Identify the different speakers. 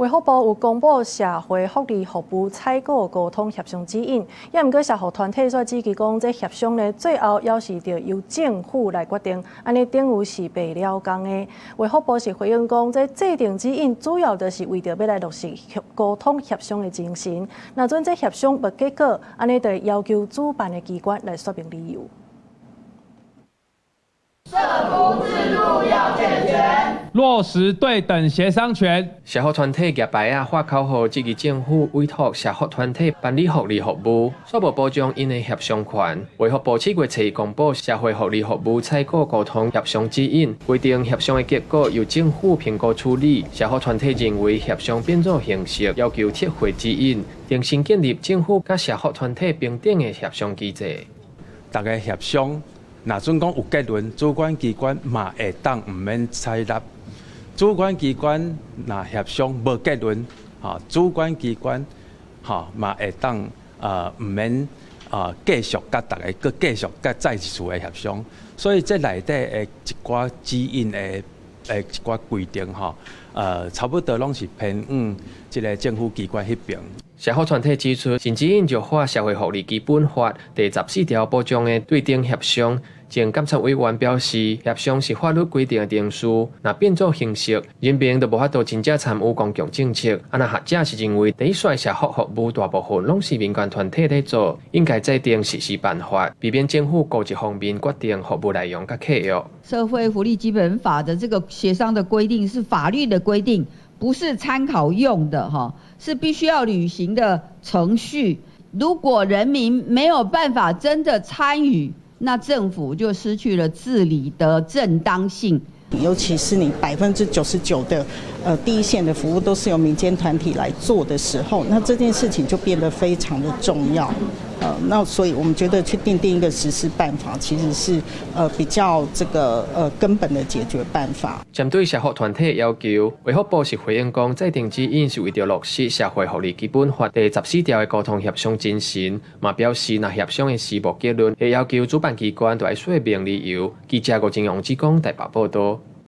Speaker 1: 衛福部有公布社會福利服務採購溝通協商指引，也毋過社福團體煞指出講，這協商呢，最後猶是著由政府來決定，按呢等於是白了工的。衛福部是回應講，這制定指引主要就是為著欲來落實溝通協商的精神。若準這協商無結果，按呢就要求主辦的機關來說明理由。
Speaker 2: 社福制度要健全，
Speaker 3: 落實對等協商權。
Speaker 4: 社福團體舉牌仔喊口號，質疑政府委託社福團體辦理福利服務，煞無保障𪜶的協商權。衛福部7月初公布社會福利服務採購溝通協商指引，規定協商的結果由政府評估處理。社福團體認為協商變做形式，要求撤回指引，重新建立政府佮社福團體平等的協商機制。
Speaker 5: 逐家協商，若準講有結論，主管機關嘛會當毋免採納。主管機關若協商無結論，吼，主管機關吼嘛會當毋免繼續佮逐家閣繼續佮再一次的協商。所以這內底的一寡指引的一寡規定吼，差不多攏是偏向這个政府機關彼爿。
Speaker 4: 社福團體指出，新指引弱化社會福利基本法第14條保障的對等協商。前監察委員表示，協商是法律規定的程序，若變做形式，人民就無法度真正參與公共政策。啊，若學者是認為，第一線社福服務大部分攏是民間團體咧做，應該制定實施辦法，避免政府孤一方面決定服務內容佮契約。
Speaker 6: 社會福利基本法的這個協商的規定是法律的規定，不是參考用的，哈，是必須要履行的程序。如果人民沒有辦法真的參與，那政府就失去了治理的正當性。
Speaker 7: 尤其是你99%的第一線的服務都是由民間團體來做的時候，那這件事情就變得非常的重要。那所以我們覺得去訂定一個實施辦法，其實是比較這個根本的解決辦法。
Speaker 4: 針對社福團體要求，衛福部是回應講，制定指引是為著落實社會福利基本法第14條的溝通協商精神，嘛表示若協商的時無結論，會要求主辦機關著愛說明理由。記者吳正陽志講台北報道。